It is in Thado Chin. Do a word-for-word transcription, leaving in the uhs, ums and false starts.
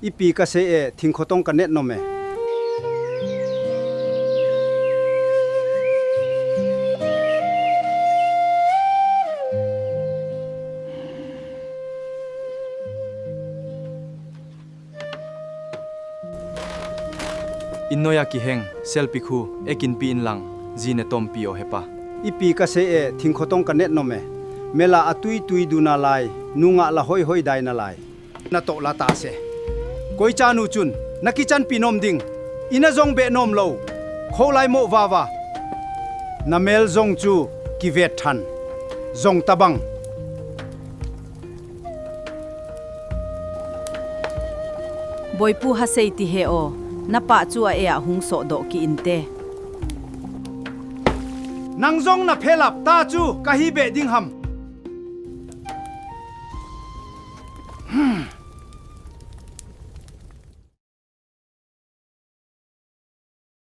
Ipi kasei e, thingkhotong kanet nom e. Innoiya kiheng, selpi khu, ekinpi inlang, ji netompi o hepa. Ipi kasei e, thingkhotong kanet nom e. Mela atui tui duna lai, nungah la hoihoi daina lai. Natoh la tase. Koicha nu chun, nakichanpi nom ding. Ina jong be nom lou. Kholai mo vava. Namel jong chu kivet than. Jong tabang. Boipu hasei ti he o, napa chu a-e a hung sohdoh ki inte. Nang jong naphelap ta chu kahi be ding ham.